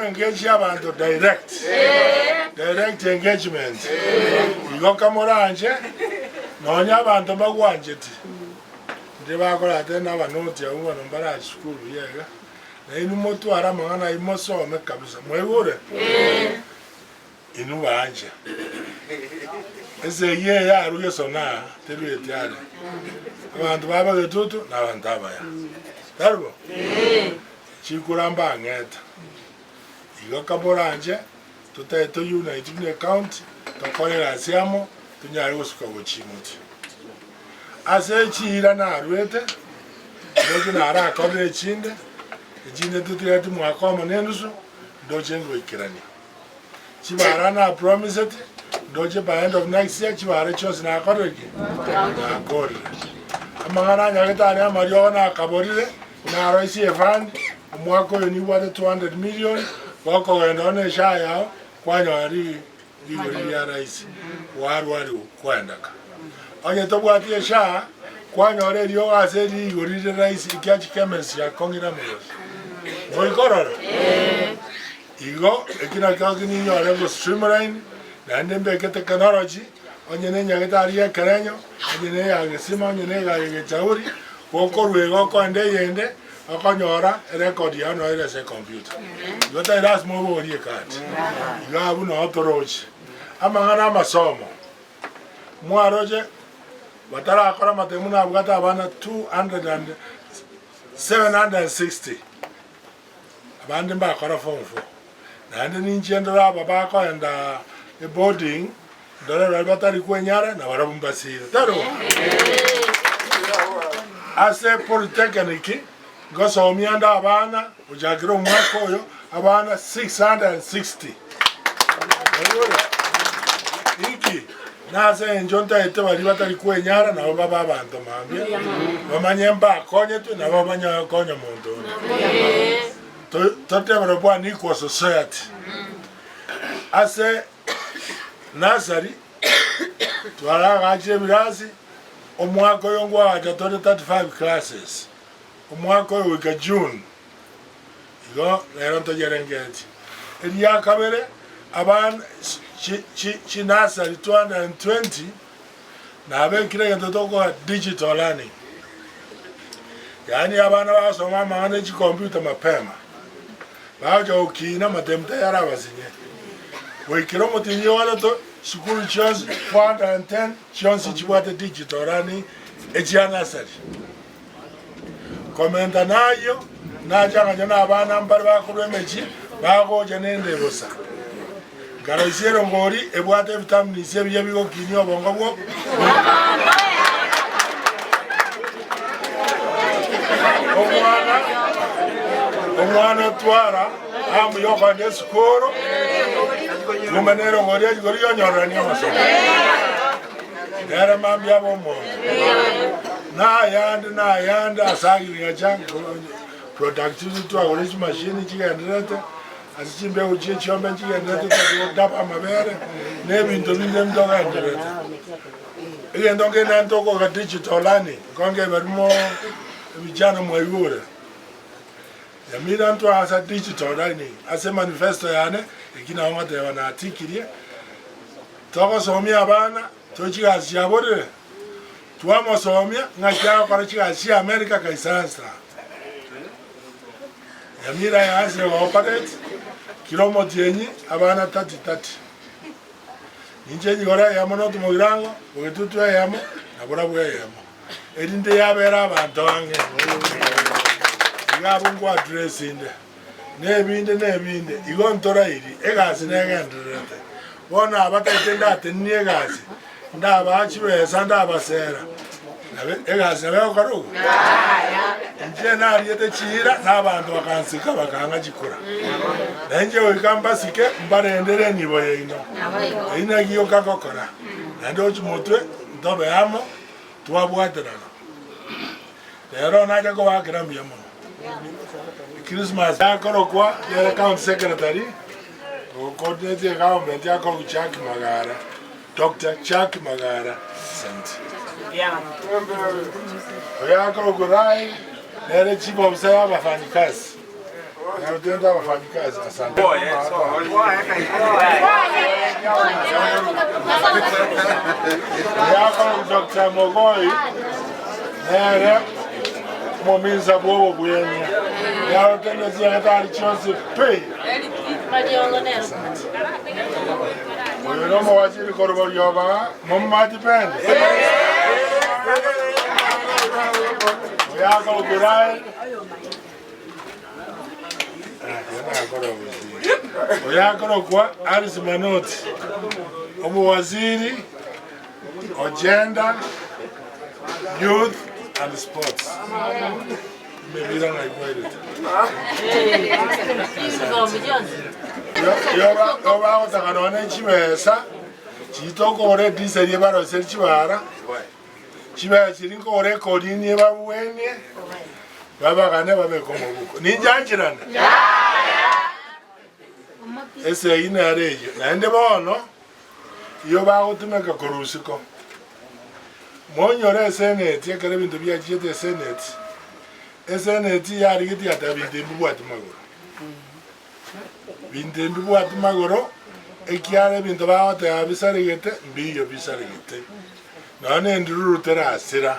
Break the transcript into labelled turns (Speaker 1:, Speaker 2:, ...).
Speaker 1: Engage abanto direct, direct engagement. Igo kamoranche nonya abanto mbagwancheti ndire bakorate na abanoti abwo bono mbarache sukuru buya iga, nainwe motware amang'ana ayio mosome kabisa. Mwaigure? Inwe banche. Esegi eye yarwa gesona terweti are. Abanto baba getutu na abanto abaya. Tari bo? Chikura mbang'ete. Igo kamoranche totae to unite buna ecounty tokore egasi amo tonyare gosuka gochia motwe. Ase echiira narwete, ndoche narakorire echinde, echinde totigareti mwaka omo na enusu, ndoche ngoikerania. Chibara napromiseti, ndoche by end of next year chibara chionsi nakorire ki? Nakorire. Amang'ana a Nyagetari amariogo nakaborire, naroisie efund, omwaka oyo nibwate 200 million, gokogenda one eshaa yao, kwanyora ri rigori ria rahisi, gwarwariwa kwaendaka. Onye tobwati eshaa, kwanyora eriogo ase rigori rire rahisi ekiagera chikemesi chiakong'ire amagori. Moikorora? Igo eki nakio ninyore go streamline naende mbeke technology onye ne nyagetari y'ekerenyo onye ne ya gesima onye ne ya gechauri gokorwa iga okoenda eyende okonyora erecord yao noyo ere ase ecomputer. Igo tari lasima oborie ecard. Igo abwo noo toroche. Amang'ana amasomo mwaroche batarakora amatemu nabwate abana 200 and 760. Abande mbakora form four, naende ninche ndore aba bakoenda eboarding, ndore baria batari kwenyara nabarabwo mbasire. Tari bo? Ase polytechnic ngosomia nde abana gochakera omwaka oyo abana 660. Mwaigure? Inki? Nase engencho ntaete baria batari kwenyara nabo babe abanto mambia, bamanye mbakonyetwe nabo banyare gokonya monto onde. To- Totebere bwana equal society. Ase nursery twaragachire ebirasi, omwaka oyo nkoagacha tore 35 classes, omwaka oyo goika June. Igo rero ntoyerengeretie. Eria kabere, abana chi chi chinursery 220 nabekire egento tokoa digital learning, yaani abana bagosoma amang'ana e chicomputer mapema, bagocha gokina amatemu tayari abasinye. Goikera omotienyi o gatato, sukuru chionsi 410 chionsi chibwate digital learning echia nursery. Komenta nayio, nache ng'ache nabana mbare bakorwa emechie, bagocha nende bosa. Nkaroisia erongori ebwate ebitamins ebiya bigokinia obongo bwo omwana omwana otwara hamu yokogenda esukuru kumbe nerongori erigori yonyorerania amasomo. Nere mambia abe omonto. Na ayande na ayande ase agriculture, productivity twagora chimashini chigendererete, ase chimbegu chie chiombe nchigendererete totagotaba amabere, na ebinto binde ntogendererete. Egento nkeri naende tokoga digital learning, nkonge ebarimo ebichana mwaigure. Nyamira ntwaasa digital learning ase emanifesto yane, eki nabo ngoteba natikirie. Togosomia abana toe chigasi chiaborire, twamosomia ng'aki agokora chigasi chia America kaisaransa. Nyamira yaasire gooperate kira omotienyi abana tati tati. Ninche nyigoro eyemo na otomogirango, bogetutu eyemo, na borabwo eyemo, erinde yabere abanto ang'e. Iga abwo nkoaddress inde. Nebinde nebinde, igo ntorairi, egasi negendererete. Bono abataete ndatenenie egasi, ndabaa chibesa ndabasera, nabe egasi nabo egokora ogo? Inche nariete chiira, na abanto bakansika bakang'a chikura. Na inche goika mbasike mbarendere enibo yaino. Eyio naki yoka ngokora, naende gochia motwe ntobe amo, twabwaterana. Rero nacha kobaakera mbuya mono. Christmas yakorokwa nere county secretary ocoordinate egovernment yakorokwa Jack Magara, Doctor Jack Magara Asante. Oyo akorokwa Rai nere chief officer ya abafanyikazi. Narutente abafanyikazi, asante. Yakora Dr. Mogoi nere omominsa bw'obobwenia. Narutente chiagetari chionsi pi. Oyo nomowachiri korwa rioba momomati pende. Oyo Oyakorokwa Alice Manoti, omowaziri o Gender, Youth and Sports. Emebira ng'ai kwairete? Igo bagotaka nonya ne chibesa chitokogora ediseri ebaroserie chibara. Chibesa chiria nkogora ekori nibabuenie, babagane babeke omobuko. Ninjancherane? Esegi nere eyio. Naende bono, iyo bagotumeka korwa isiko. Monyore eseneti ekero ebinto biachiete eseneti, eseneti yarigetie yateba binto ebi mbibwati magoro. Binto ebi mbibwati magoro, ekiagera ebinto bagoteba bisaregete, mbiyo bisaregete. Nonya nendururu terasira.